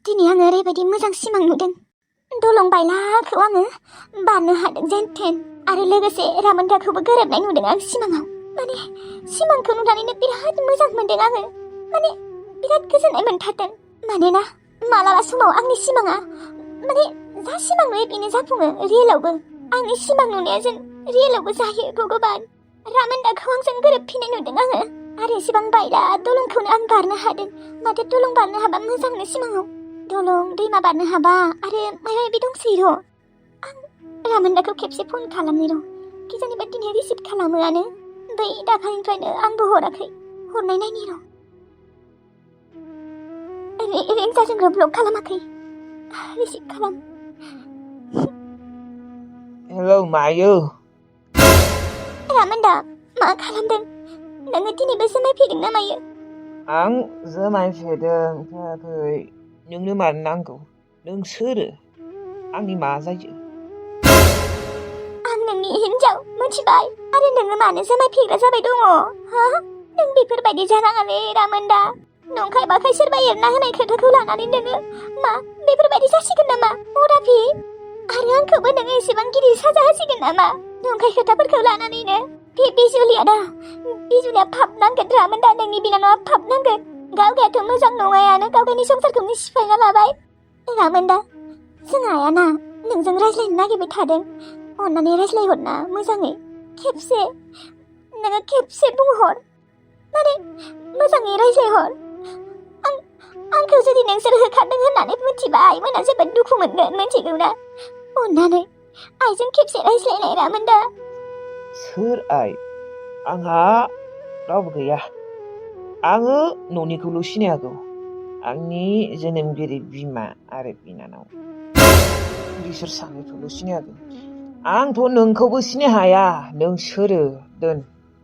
दिनै आङो ओरैबायदि मोजां सिमां नुदों। दलं बायलाखौ आङो बारनो हादों जेनथेन आरो लोगोसे रामोनदाखौबो गोरोबनाय नुदों आं सिमाङाव। माने सिमांखौ नुनानैनो बिराद मोजां मोनदों आङो। माने बिराद गोजोननाय मोनथारदों। मानोना मालाबा समाव आंनि सिमाङा माने जा सिमां नुयो बेनो जाफुङो रियेलावबो। आंनि सिमां नुनाया जेन रियेलावबो जायो भगबान। रामोनदाखौ आंजों गोरोबफिननाय नुदों आङो। आरो एसेबां बायला दलंखौनो आं बारनो हादों। माथो दलं बारनो हाबा मोजांनो सिमाङाव। दलं दैमा बारनो हाबा आरो माबा माबि दंसै र'। आं रामोनदाखौ खेबसे फन खालामनि र'। किजानिबा दिनै रिसिभ खालामोआनो। बै दाखालिनिफ्रायनो आंबो हराखै। हरनाय नायनि र'। रिं जादों र' ब्लक खालामाखै। रिसिभ खालाम। हेलौ मायो? रामोनदा मा खालामदों? नोङो दिनैबो जुमाय फेदों ना मायो? आं जुमाय फेयाखै। नोंनो मानो नांगौ? नों सोरो? आंनि मा जायो? आं नोंनि हिनजाव मिथिबाय। आरो नोङो मानो जुमाय फेग्रा जाबाय दङ? हा? नों बेफोरबायदि जानाङालै रामोनदा। नंखाय बाखाय सोरबा एरना होनाय खोथाखौ लानानै नोङो मा बेफोरबायदि जासिगोन नामा? अराफि आरो आंखौबो नोङो एसेबां गिदिर साजा होसिगोन नामा? नंखाय खोथाफोरखौ लानानैनो। बे बिजुलिया दा बिजुलिया फाब नांगोन रामोनदा। नोंनि बिनानावा फाब नांगोन। गावगायाथ' मोजां नङायानो गावगायनि संसारखौनो सिफायना लाबाय। रामोनदा जों आयाना नोंजों रायज्लायनो नागिरबाय थादों। अन्नानै रायज्लायहरना मोजाङै। खेबसे नोङो खेबसे बुंहर। माने मोजाङै रायज्लायहर। आंखौ जुदि नोंसोर होखारदों होननानै मिथिबा आइमोना जोबोद दुखु मोनगोन मिथिगौ ना? अन्नानै आइजों खेबसे रायज्लायनाय रामोनदा। सोर आइ? आंहा रावबो गैया। आङो न'निखौल' सिनायहागौ। आंनि जोनोमगिरि बिमा आरो बिनानाव बिसोर सानैखौल' सिनायहागौ। आंथ' नोंखौबो सिनाय हाया। नों सोरो? दोन।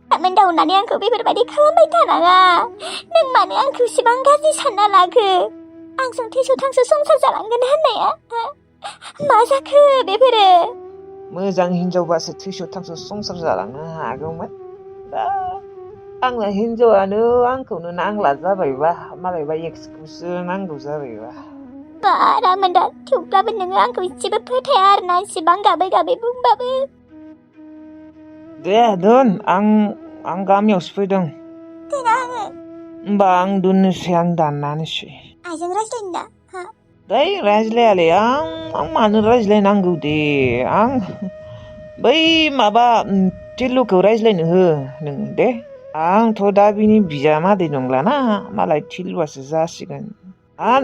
रामोनदा अन्नानै आंखौ बेफोरबायदि खालामबाय थानाङा। नों मानो आंखौ इसेबां गाज्रि सानना लाखो? आंजों थैस' थांस' संसार जालांगोन होननाया मा जाखो बेफोरो? मोजां हिनजावबासो थैस' थांस' संसार जालांनो हागौमोन। दा आंना हिनजावानो आंखौनो नांला जाबायबा। मालायबा एक्सखौसो नांगौ जाबायबा। बा रामोनदा थेवब्लाबो नोङो आंखौ इसेबो फोथाया आरोना इसेबां गाबै गाबै बुंबाबो। दे दोन। आं गामियावसो फैदों। दोना आङो। होमबा आं दोननोसै। आं दाननानैसै। आइजों रायज्लायनो दा हा? दै रायज्लायालै आं मानो रायज्लायनांगौ दे। आं बै माबा टिल्लुखौ रायज्लायनो हो नोङो दे। आंथ' दा बिनि बिजामादै नंलाना मालाय टिल्लुआसो जासिगोन।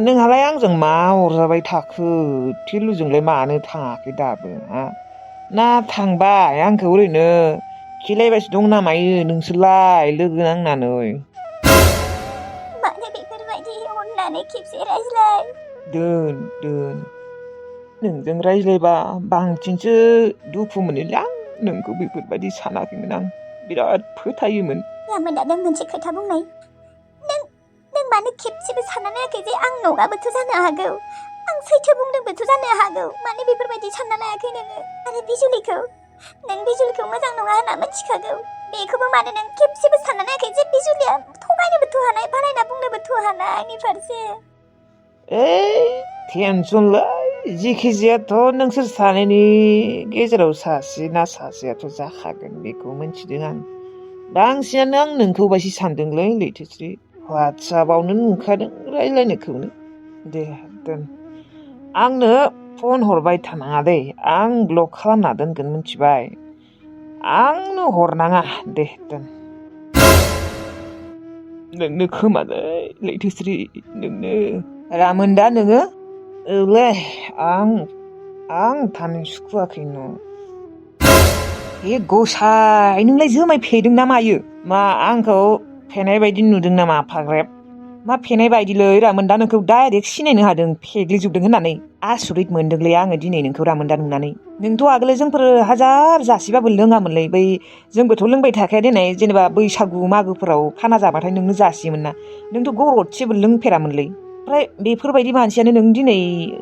नोंहालाय आंजों मा अरजाबाय थाखो? टिल्लुजोंलाय मानो थाङाखै दाबो? हा? ना थांबाय? आंखौ ओरैनो खेलायबायसो दं ना मायो नोंसोरलाय लोगो नांनानै? मानो बेफोरबायदि? अन्नानै खेबसे रायज्लाय। दोन। नोंजों रायज्लायबा बांसिनसो दुखु मोनोलै आं। नोंखौ बेफोरबायदि सानाखैमोन आं। बिराद फोथायोमोन। रामोनदा नों मोनसे खोथा बुंनाय। नों मानो खेबसेबो सानना नायाखै जे आं नङाबोथ' जानो हागौ? आं सैथो बुंदोंबोथ' जानो हागौ। मानो बेफोरबायदि सानना लायाखै नोङो? आरो नों बिजुलिखौ मोजां नङा होनना मिथिखागौ। बेखौबो मानो नों खेबसेबो सानना नायाखै जे बिजुलिया थगायनोबोथ' हानाय बानायना बुंनोबोथ' हानाय आंनि फारसे? टेनसनलै। जेखि जायाथ' नोंसोर सानैनि गेजेराव सासे ना सासेयाथ' जाखागोन बेखौ मिथिदों आं। बांसिनानो आं नोंखौ बायदि सानदोंलै लैथोश्री। वाट्सएपआवनो नुखादों रायज्लायनायखौनो। दे दोन। आंनो फन हरबाय थानाङा दै। आं ब्लक खालामना दोनगोन मिथिबाय? आंनो हरनाङा दे दोन। नोंनो खोमालै लैथोश्री नोंनो। रामोनदा नोङो? औलै आं थानो सुखुवाखै न'। हे गसाइ नोंलाय जुमाय फेदों ना मायो? मा आंखौ फेनाय बायदि नुदों नामा फाग्रेब? मा फेनाय बायदिलै रामोनदा? नोंखौ डाइरेक्ट सिनायनो हादों फेग्लिजोबदों होननानै। आसरित मोनदोंलै आङो दिनै नोंखौ रामोनदा नुनानै। नोंथ' आगोल जोंफोर हाजार जासिबाबो लोङामोनलै। बै जोंबोथ' लोंबाय थाखाया देनाय जेनेबा बैसागु मागोफोराव खाना जाबाथाय नोंनो जासियोमोन ना। नोंथ' गरदसेबो लोंफेरामोनलै। ओमफ्राय बेफोरबायदि मानसियानो नों दिनै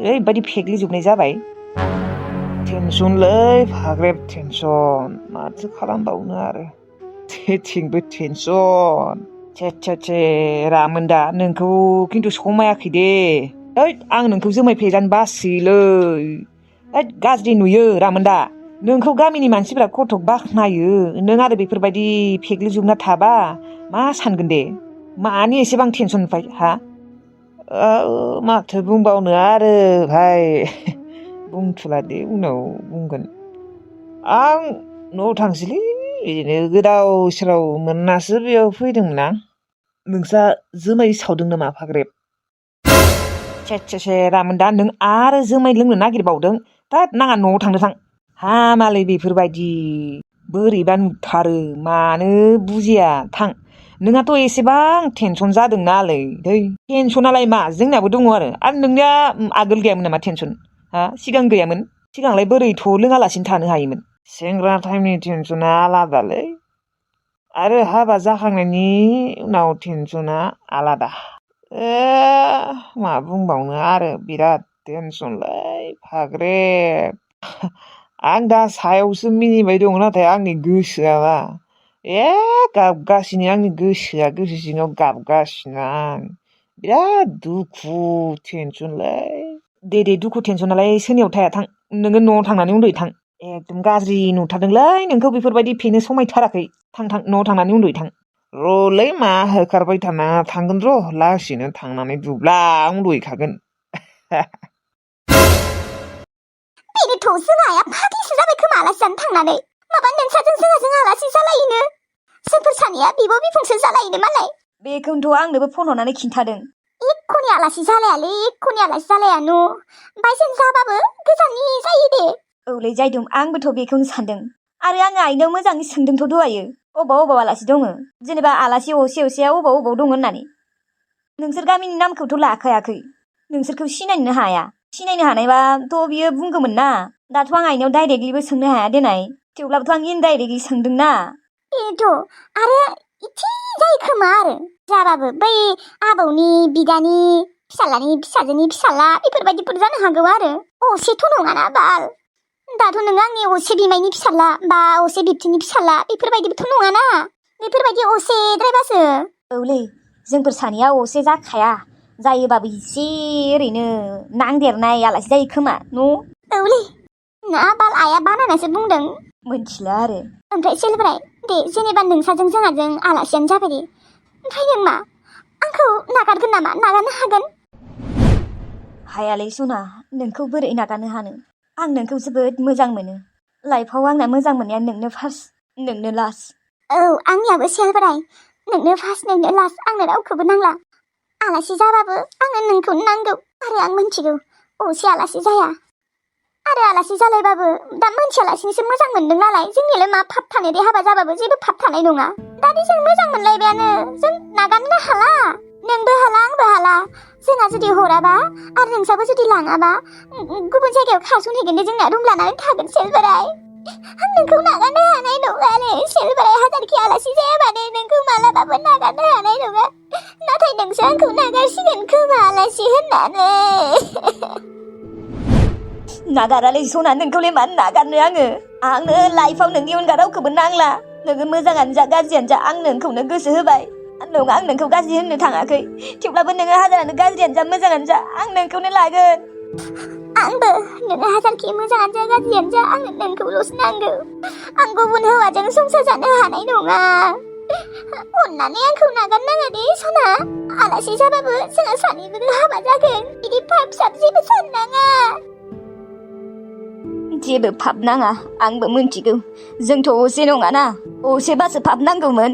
ओरैबायदि फेग्लिजोबनाय जाबाय। टेनसनलै फाग्रेब टेनसन। माथो खालामबावनो आरो। जेथिंबो टेनसन। छे रामोनदा नोंखौ खिन्थु समायाखै दे। ओइ आं नोंखौ जुमाय फेजानो बासोयोलै ओइद गाज्रि नुयो रामोनदा नोंखौ गामिनि मानसिफ्रा कथक बाख्नायो नों आरो बेफोरबायदि फेग्लिजोबना थाबा मा सानगोन दे मानि एसेबां टेनसन फाय हा माथो बुंबावनो आरो भाइ बुंथ'ला दे उनाव बुंगोन आं न'आव थांसैलै बिदिनो गोदाव सोराव मोननासो बेयाव फैदोंमोन आं नोंसा जुमाय सावदों नामा फाग्रेब छे रामोनदा नों आरो जुमाय लोंनो नागिरबावदों थोद नाङा न'आव थांनो थां हामालै बेफोरबायदि बोरैबा नुथारो मानो बुजिया थां नोंहाथ' एसेबां टेनसन जादोंनालै दै टेनसनालाय मा जोंनाबो दङ आरो नोंनिया आगोल गैयामोन नामा टेनसन हा सिगां गैयामोन सिगांलाय बोरैथ' लोङालासिनो थानो हायोमोन सेंग्रा टाइमनि टेनसना आलादालै आरो हाबा जाखांनायनि उनाव टेनसना आलादा मा बुंबावनो आरो बिराद टेनसनलै फाग्रेब आं दा सायावसो मिनिबाय दङ नाथाय आंनि गोसोआबा गाबगासिनो आंनि गोसोआ गोसो सिङाव गाबगासिनो आं बिराद दुखु टेनसनलै दे दुखु टेनसनालाय सोरनियाव थाया थां नोङो न'आव थांनानै उन्दुयै थां एकदम गाज्रि नुथारदोंलै नोंखौ बेफोरबायदि फेनो समायथाराखै थां न'आव थांनानै उन्दुयै थां र'लै मा होखारबाय थाना थांगोन र' लासैनो थांनानै दुब्ला उन्दुहैखागोन बेनोथ' जोंहा आइया फाग्लिसो जाबाय खोमा आलासि जानो थांनानै माबा नोंसाजों जोंहाजों आलासि जालायोनो जोंफोर सानैया बिब' बिफंसो जालायोनो मालाय बेखौनोथ' आंनोबो फन हरनानै खिन्थादों एख'नि आलासि जालायालै एख'नि आलासि जालाया न' बायसेन जाबाबो गोजाननि जायो दे औलै जायदुम आंबोथ' बेखौनो सानदों आरो आङो आइनाव मोजाङै सोंदोंथ' दहायो अबाव आलासि दङ जेनेबा आलासि असेया अबाव दङ होननानै नोंसोर गामिनि नामखौथ' लाखायाखै नोंसोरखौ सिनायनो हानायबाथ' बियो बुंगौमोन ना दाथ' आं आइनाव डाइरेक्टलिबो सोंनो हाया देनाय थेवब्लाबोथ' आं इनडाइरेक्टलि सोंदोंना बेथ' आरो इथि जायो खोमा आरो जाबाबो बै आबौनि बिदानि फिसालानि फिसाजोनि फिसाला बेफोरबायदिफोर जानो हागौ आरो असेथ' नङाना बाल दाथ' नों आंनि असे बिमायनि फिसाला बा असे बिबथिनि फिसाला बेफोरबायदिबोथ' नङाना बेफोरबायदि असेद्रायबासो औलै जोंफोर सानैया असे जाखाया जायोबाबो इसे ओरैनो नांदेरनाय आलासि जायो खोमा न' औलै ना बाल आइया बानायनासो बुंदों मोनथिला आरो ओमफ्राय सेलफ्राय दे जेनेबा नोंसाजों जोंहाजों आलासियानो जाबाय दे ओमफ्राय नों मा आंखौ नागारगोन नामा नागारनो हागोन हायालै सना नोंखौ बोरै नागारनो हानो आं नोंखौ जोबोद मोजां मोनो लाइफआव आंना मोजां मोननाया नोंनो फार्स्ट नोंनो लास्ट औ आंनियाबो सेलफ्राय नोंनो फार्स्ट नोंनो लास्ट आंनो रावखौबो नांला आलासि जाबाबो आंनो नोंखौनो नांगौ आरो आं मिन्थिगौ असे आलासि जाया आरो आलासि जालायबाबो दा मोनथियालासिनोसो मोजां मोनदों नालाय जोंनियालाय मा फाब थानो दे हाबा जाबाबो जेबो फाब थानाय नङा दा दे जों मोजां मोनलायबायानो जों नागारनो हाला नोंबो हाला आंबो हाला जोंहा जुदि हराबा आरो नोंसाबो जुदि लाङाबा गुबुन जायगायाव खारसनहैगोन दे जोंना रुम लानानै थागोन सेलफ्राय आं नोंखौ नागारनो हानाय नङालै सेलफ्राय हाजारखि आलासि जाया माने नोंखौ मालाबाबो नागारनो हानाय नङा नाथाय नोंसो आंखौ नागारसिगोन खोमा आलासि होननानै नागारालै सना नोंखौलाय मानो नागारनो आंनो लाइफआव नोंनि अनगा रावखौबो नांला नोङो मोजाङानो जा गाज्रियानो जा आं नोंखौनो गोसो होबाय नङा आं नोंखौ गाज्रि होननो थाङाखै थेवब्लाबो नोङो हाजारानो गाज्रियानो जा मोजाङानो जा आं नोंखौनो लागोन आंबो नोङो हाजारखि मोजाङानो जा गाज्रियानो जा आंनो नोंखौल'सो नांगौ आं गुबुन हौवाजों संसार जानो हानाय नङा अन्नानै आंखौ नागारनाङा दे सना आलासि जाबाबो जोंहा सानैबो हाबा जागोन बिदि फाब साब जेबो साननाङा जेबो फाब नाङा आंबो मिन्थिगौ जोंथ' असे नङाना असेबासो फाब नांगौमोन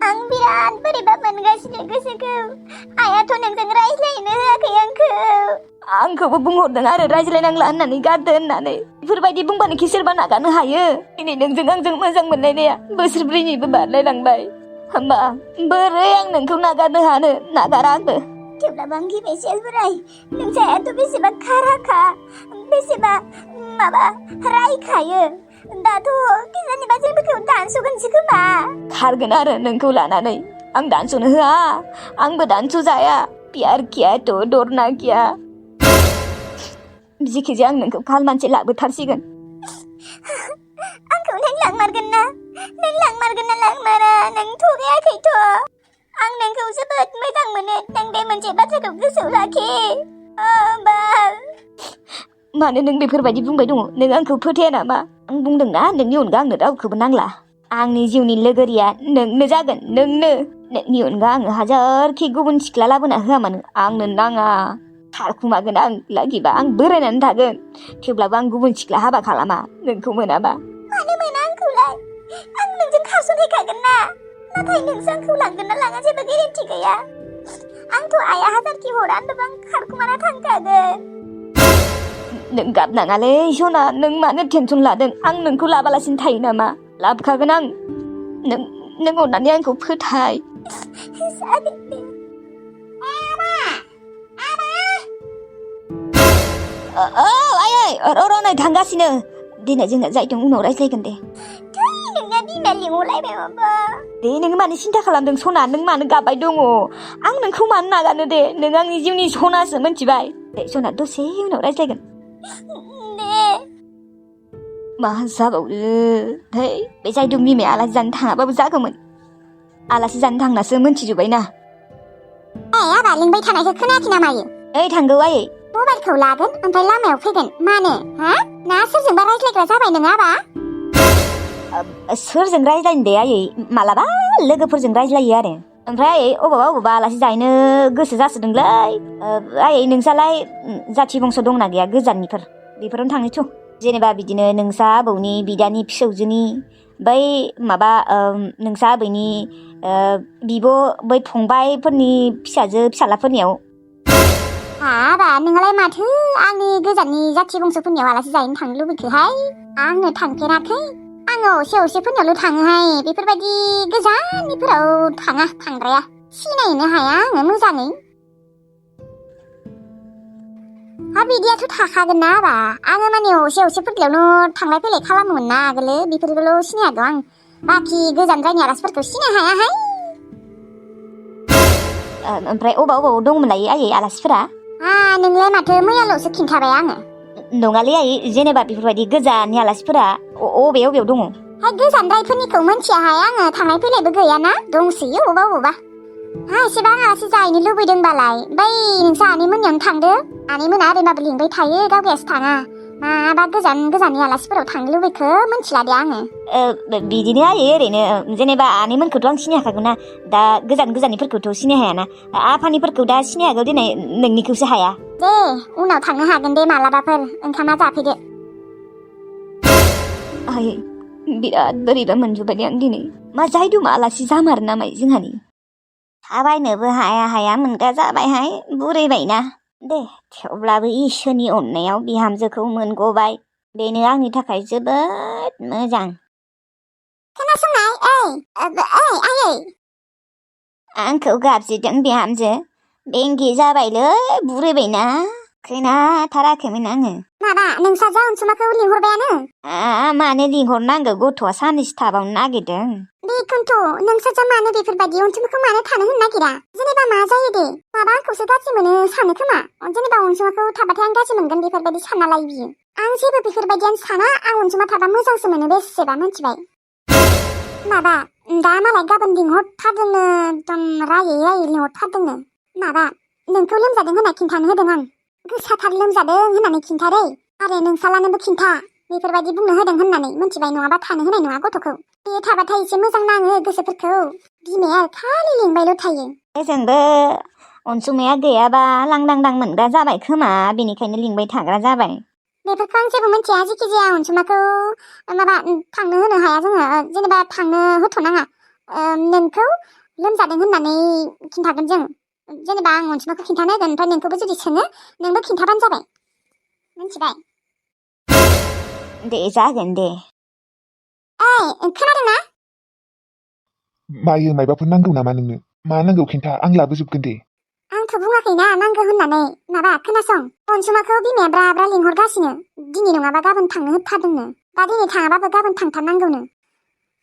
आं बिराद बोरैबा मोनगासिनो गोसोखौ आइयाथ' नोंजों रायज्लायनो होआखै आंखौबो बुंहरदों आरो रायज्लायनांला होननानै गारदो होननानै बेफोरबायदि बुंबानोखि सोरबा नागारनो हायो दिनै नोंजों आंजों मोजां मोनलायनाया बोसोरब्रैनिबो बारलायलांबाय होमबा बोरै आं नोंखौ नागारनो हानो नागारा आंबो थेवब्लाबो आं गिबाय सेलफ्राय नोंसायाथ' बेसेबा खाराखा बेसेबा माबा रायखायो दाथ' जेनेबा जोंफोरखौ दानस'गोनसो खोमा खारगोन आरो नोंखौ लानानै आं दानस'नो होआ आंबो दानस' जाया प्यार किया तो डरना किया जिखिजाया आं नोंखौ काल मानसि लाबोथारसिगोन आंखौ नों लांमारगोन ना लांमारा नों थगायाखैथ' आं नोंखौ जोबोद मोजां मोनो नों बे मोनसे बाथ्राखौ गोसोआव लाखि बाल मानो नों बेफोरबायदि बुंबाय दङ नों आंखौ फोथाया नामा आं बुंदोंना नोंनि अनगा आंनो रावखौबो नांला आंनि जिउनि लोगोरिया नोंनो जागोन नोंनो नोंनि अनगा आङो हाजारखि गुबुन सिख्ला लाबोना होआ मानो आंनो नाङा खारखुमागोन आं लागिबा आं बोरायनानै थागोन थेवब्लाबो आं गुबुन सिख्ला हाबा खालामा नोंखौ मोनाबा मानो मोना आंखौलाय आं नोंजों खारस'हैखागोन ना नाथाय नोंसो आंखौ लांगोन ना लाङा जेबो गेरेन्टि गैया आंथ' आइया हाजारखि हरा होनबाबो आं खारखुमाना थांखागोन नों गाबनाङालै सना नों मानो टेनसन लादों आं नोंखौ लाबालासिनो थायो नामा लाबोखागोन आं नों अननानै आंखौ फोथाय जागोन दे औ आयै र' नै थांगासिनो दिनै जोंना जायदों उनाव रायज्लायगोन दे नोंना बिमा लिंहरलायबाय माबा दे नोङो मानो सिन्था खालामदों सना नों मानो गाबबाय दङ आं नोंखौ मानो नागारनो दे नों आंनि जिउनि सनासो मिथिबाय दे सना दसे उनाव रायज्लायगोन दे मा जाबावो है बे जायदुं बिमाया आलासि जानो थाङाबाबो जागौमोन आलासि जानो थांनासो मोनथिजोब्बायना आबा लिंबाय थानायखौ खोनायाखै ना मायो ओइ थांगौ आयै मबाइलखौ लागोन ओमफ्राय लामायाव फैगोन मानो हा ना सोरजोंबा रायज्लायग्रा जाबाय नों आबा सोरजों रायज्लायनो दे आयै मालाबा लोगोफोरजों रायज्लायो आरो ओमफ्राय आयै अबावबा आलासि जाहैनो गोसो जासोदोंलै आयै नोंसालाय जाथि बंस दंना गैया गोजाननिफोर बेफोरावनो थांनोथ' जेनेबा बिदिनो नोंसा आबौनि बिदानि फिसौजोनि बै माबा नोंसा आबैनि बिब' बै फंबायफोरनि फिसाजो फिसालाफोरनियाव हाबा नोंहालाय माथो आंनि गोजाननि जाथि बंसफोरनियाव आलासि जाहैनो थांनो लुबैखोहाय आंनो थांफेराखै आङो असे-असेफोरनियावल' थाङोहाय बेफोरबायदि गोजाननिफोराव थांद्राया सिनायनो हाया आङो मोजाङै हा बिदियाथ' थाखागोन ना आबा आङो माने असे-असेफोरनियावल' थांलाय फैलाय खालामोमोन ना आगोलो बेफोरखौल' सिनायहागौ आं बाखि गोजान जायनि आलासिफोरखौ सिनाय हायाहाय ओमफ्राय अबाव दंमोनलाय आयै आलासिफोरा नोंलाय माथो मैयाल'सो खिन्थाबाय आङो नङालै आयै जेनेबा बेफोरबायदि गोजाननि आलासिफोरा अबेयाव दङ हाय गोजानद्रायफोरनिखौ मोनथियाहाय आङो थांलाय फैलायबो गैयाना दंसोयो अबावबा एसेबां आलासि जाहैनो लुबैदोंबालाय बै नोंसा आनैमोननियावनो थांदो आनैमोना ओरैबाबो लिंबाय थायो गावगायासो थाङा माबा गोजाननि आलासिफोराव थांनो लुबैखो मोनथिला दे आङो बिदिनो आयै ओरैनो जेनेबा आनैमोनखौथ' आं सिनायखागौ ना दा गोजाननिफोरखौथ' सिनाय हायाना आफानिफोरखौ दा सिनाय हागौ दिनै नोंनिखौसो हाया दे उनाव थांनो हागोन दे मालाबाफोर ओंखामा जाफैदो आयै बिराद बोरैबा मोनजोब्बाय दे आं दिनै मा जायदुमा आलासि जामारो नामाय जोंहानि थाबायनोबो हाया मोनग्रा जाबायहाय बुरैबायना दे थेवब्लाबो इसोरनि अननायाव बिहामजोखौ मोनगबाय बेनो आंनि थाखाय जोबोद मोजां खोनासंनाय आयै आंखौ गाबज्रिदों बिहामजो बेंगे जाबायलै बुरैबायना खोनाथाराखैमोन आङो माबा नोंस्रा अनसुमाखौ लिंहरबायानो मानो लिंहरनांगौ गथ'आ साननैसो थाबावनो नागिरदों बेखौनोथ' नोंस्रा मानो बेफोरबायदि अनसुमाखौ मानो थानो होनो नागिरा जेनेबा मा जायो दे माबा आंखौसो गाज्रि मोनो सानो खोमा जेनेबा अनसुमाखौ थाबाथाय आं गाज्रि मोनगोन बेफोरबायदि सानना लायो बियो आं जेबो बेफोरबायदियानो साना आं अनसुमा थाबा मोजांसो मोनो बेसेबा मिथिबाय माबा दा मालाय गाबोन लिंहरथारदोंनो एकदम रायै लिंहरथारदोंनो माबा नोंखौ लोमजादों होनना खिन्थानो होदों आं गोसाथार लोमजादों होननानै खिन्थारै आरो नोंसालानोबो खिन्था बेफोरबायदि बुंनो होदों होननानै मिथिबाय नङाबा थानो होनाय नङा गथ'खौ बे थाबाथाय एसे मोजां नाङो गोसोफोरखौ बिमाया खालि लिंबायल' थायो जोंबो अनसुमाया गैयाबा लांदां मोनग्रा जाबाय खोमा बेनिखायनो लिंबाय थाग्रा जाबाय बेफोरखौ आं जेबो मिथिया जेखि जाया अनसुमाखौ माबा थांनो होनो हाया जोङो जेनेबा थांनो होथ'नाङा नोंखौ लोमजादों होननानै खिन्थागोन जों जेनेबा आं अनसुमाखौ खिन्थानो होगोन ओमफ्राय नोंखौबो जुदि सोङो नोंबो खिन्थाबानो जाबाय मिथिबाय दे जागोन दे खोनादोंना मायो मायबाफोर नांगौ नामा नोंनो मा नांगौ खिन्था आं लाबोजोबगोन दे आंथ' बुङाखैना नांगौ होननानै माबा खोनासं अनसुमाखौ बिमाया ब्रा लिंहरगासिनो दिनै नङाबा गाबोन थांनो होथारदोंनो दा दिनै थाङाबाबो गाबोन थांथारनांगौनो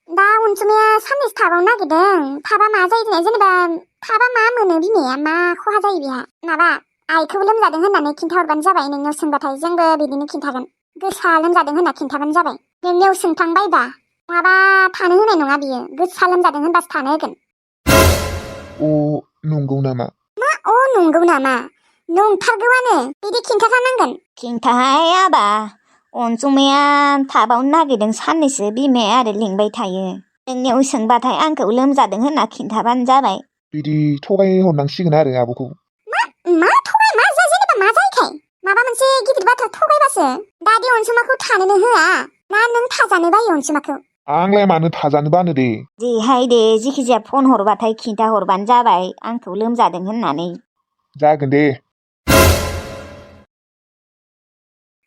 दा अनसुमाया साननैसो थाबावनो नागिरदों थाबा मा जायो जेनेबा थाबा मा मोनो बिमाया मा खहा जायो बेहा माबा आइखौबो लोमजादों होननानै खिन्थाहरबानो जाबाय नोंनाव सोंबाथाय जोंबो बिदिनो खिन्थागोन गोसा लोमजादों होनना खिन्थाबानो जाबाय नोंनियाव सोंफ्लांबायबा नङाबा थानो होनाय नङा बियो गोसा लोमजादों होनबासो थानो होगोन नंगौ नामा? नंगौ नामा? नंथारगौआनो बिदि खिन्थाखानांगोन। खिन्थाहाय आबा अनसुमाया थाबावनो नागिरदों साननैसो बिमाया आरो लिंबाय थायो नोंनियाव सोंबाथाय आंखौ लोमजादों होनना खिन्थाबानो जाबाय। बिदि थगाय हरनांसिगोन आरो आब'खौ। मा थगाय मा जा जेनेबा मा जायोखाय? माबा मोनसे गिदिर बाथ्रा थगायबासो दादि अनसुमाखौ थानोनो होआ ना नों थाजानो बायो अनसुमाखौ? आंलाय मानो थाजानो बानो दे। देहाय दे जिखिजाया फन हरबाथाय खिन्था हरबानो जाबाय आंखौ लोमजादों होननानै। जागोन दे।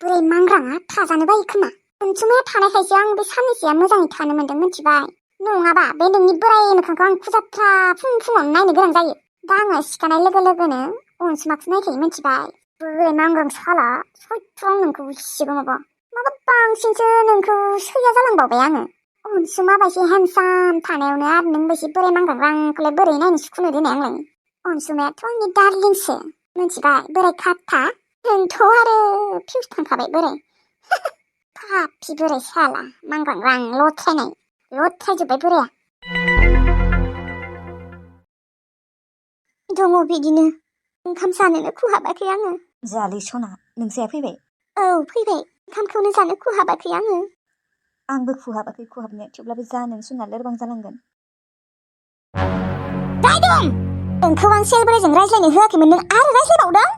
बुरै मांग्राङा थाजानो बायो खोमा। अनसुमाया थानायखायसो आं बे साननैसोआ मोजाङै थानो मोन्दों मिथिबाय। नङाबा बे नोंनि बोराय मोखांखौ आं खुजाथ्रा फुङावनो नायनो गोनां जायो। दा आङो सिखारनाय लोगो लोगोनो अनसुमाखौ नायखायो मिथिबाय। बुरै मांग्रां साला सयथ' आं नोंखौ इसिगौ माबा बांसिनसो नोंखौ सैया जालांबावबाय आङो। अनसुमा बायदि हेन्डसाम थानायावनो आरो नों बायदि बोराय मांग्रां रांखौलाय बोरै नायनो सुखुनो देनाय आंलाय। अनसुमायाथ' आंनि डार्लिंसो मिथिबाय बोराय खाथा। नोंथ' आरो फिउस थांखाबाय बोराय। पापि बोराय साला मांग्रां रां लथ्रायजोब्बाय बोराया। दङ बिदिनो ओंखाम जानोनो खुहाबाखै आङो। जालै सना नोंसाया फैबाय? औ फैबाय ओंखामखौनो जानो खुहाबाखै आङो। आंबो खुहाबाखै खुहाबनाया थेवब्लाबो जा नों सना लोरबां जालांगोन। दायदं नोंखौ आं सेलब्रेजों रायज्लायनो होआखैमोन नों आरो रायज्लायबावदों?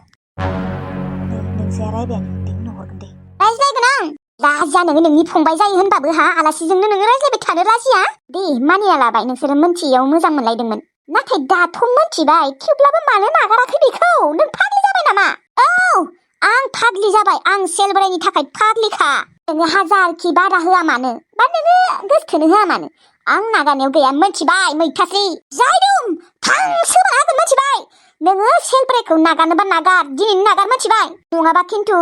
नोंसाया रायबायानो दे उनाव हरगोन दे। रायज्लायगोन आं। लाजिया नोंनि फंबाय जायो होनबाबो हा आलासिजोंनो नोङो रायज्लायबाय थानो लाजिया? दे मानिया लाबाय नोंसोरो मोनथियैयाव मोजां मोनलायदोंमोन। नाथाय दाथ' मोनथिबाय थेवब्लाबो मानो नागाराखै बेखौ? नों फाग्लि जाबाय नामा? औ आं फाग्लि जाबाय। आं सेलब्रेनि थाखाय फाग्लिखा। नोङो हाजारखि बादा होआ मानो बा नोङो गोसथोनो होआ मानो आं नागारनायाव गैया मोनथिबाय मैथास्रि। जायदुम थांसोबा हागोन मोनथिबाय। नोङो सेलब्रेखौ नागारनोबा नागार दिनैनो नागार मोनथिबाय। नङाबा खिन्थु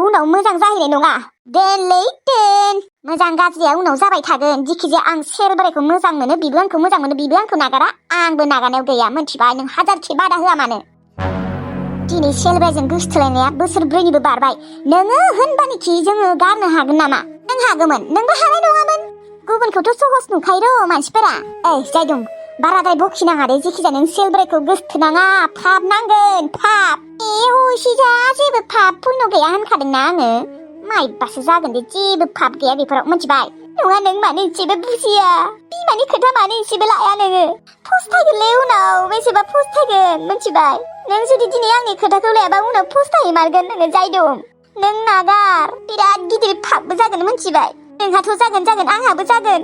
उनाव मोजां जाहैनाय नङा। दोनलै दोन मोजां गाज्रिया उनाव जाबाय थागोन। जिखिजाया आं सेलब्रेखौ मोजां मोनो बिबो आंखौ मोजां मोनो बिबो आंखौ नागारा आंबो नागारनायाव गैया मोनथिबाय। नों हाजारखि बादा होआ मानो दिनै सेलब्रेजों गोसथोलायनाया बोसोरब्रैनिबो बारबाय। नोङो होनबानिखि जोङो गारनो हागोन नामा? नों हागौमोन नोंबो हानाय नङामोन। गुबुनखौथ' सहस नुखायो र' मानसिफोरा। जायदुं बाराद्राय बखिनाङा दे। जिखिजाया नों सेलब्रेखौ गोसथोनाङा फाप नांगोन फाप। हसिजा जेबो फाप पुण्य गैया होनखादोंना आङो। माइबासो जागोन दे जेबो फाप गैया बेफोराव मोनथिबाय। नङा नों मानो एसेबो बुजिया बिमानि खोथा मानो एसेबो लाया नोङो? फस्थायगोनलै उनाव बेसेबा फस्थायगोन मोनथिबाय। नों जुदि दिनै आंनि खोथाखौ लायाबा उनाव फस्थायमारगोन नोङो जायदुं। नों नागार बिराद गिदिर फापबो जागोन मोनथिबाय। नोंहाथ' जागोन आंहाबो जागोन।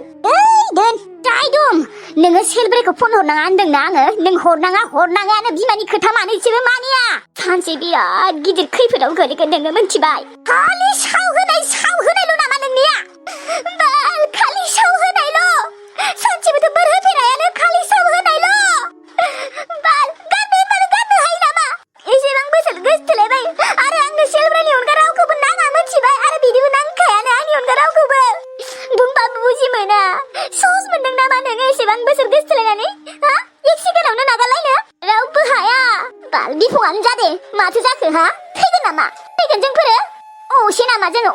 दोन जायदुं नोङो सेलब्रेखौ फन हरनाङा होनदोंना आङो। नों हरनाङानो बिमानि खोथा मानो एसेबो मानिया। सानसे बिराद गिदिर खैफोदाव गोलैगोन नोङो मोनथिबाय। खालि साव होनायल' नामा नोंनिया? बाल खालि साव होनायल'। सानसेबोथ' बोर होफेरायानो खालि साव होनायल'। बाल गारनो हायो नामा? एसेबां बोसोर गोसथोलायबाय आरो आंनो सेलब्रेनि अनगा रावखौबो नाङा मोनथिबाय। आरो बिदिबो नांखायानो आंनि अनगा रावखौबो। बुंबाबो बुजि मोना। सस मोनदों नामा नोङो एसेबां बोसोर गोसथोलायनानै? हा एक सेकेन्डावनो नागारलायनो रावबो हाया। बाल बिफाङानो जादे माथो जाखो हा? फैगोन नामा? फैगोन जोंफोरो असे नामा जोङो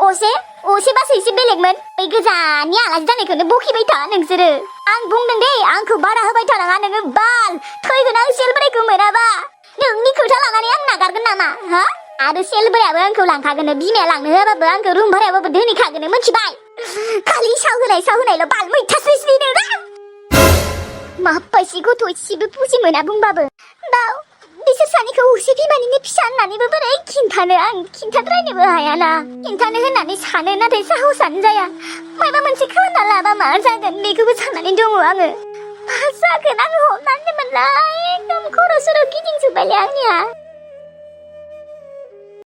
असेबासो एसे बेलेगमोन। बै गोजाननि आलासि जानायखौनो बखिबाय था नोंसोरो। आं बुंदों दे आंखौ बारा होबाय थानाङा नोङो। बाल फैगोन आं सेलब्रेखौ मोनाबा। नोंनि खोथा लानानै आं नागारगोन नामा हा? आरो सेलब्रेयाबो आंखौ लांखागोन। बिमाया लांनो होआबाबो आंखौ रुम भारायाबाबो दोनहैखागोन मोनथिबाय। खालि साव होनायल' बाल मैथास्रि नोंना। माबायसि गथ' एसेबो बुजि मोना बुंबाबो। बाव बिसोर सानैखौ असे बिमानिनो फिसा होननानैबो बोरै खिन्थानो? आं खिन्थाद्रायनोबो हायाना। खिन्थानो होननानै सानो नाथाय साहसानो जाया। माबा मोनसे खालामना लाबा मा जागोन बेखौबो साननानै दङ आङो। मा जागोन आङो हमनानै मोनला एकदम खर' सर' गिदिंजोब्बायलै आंनिया।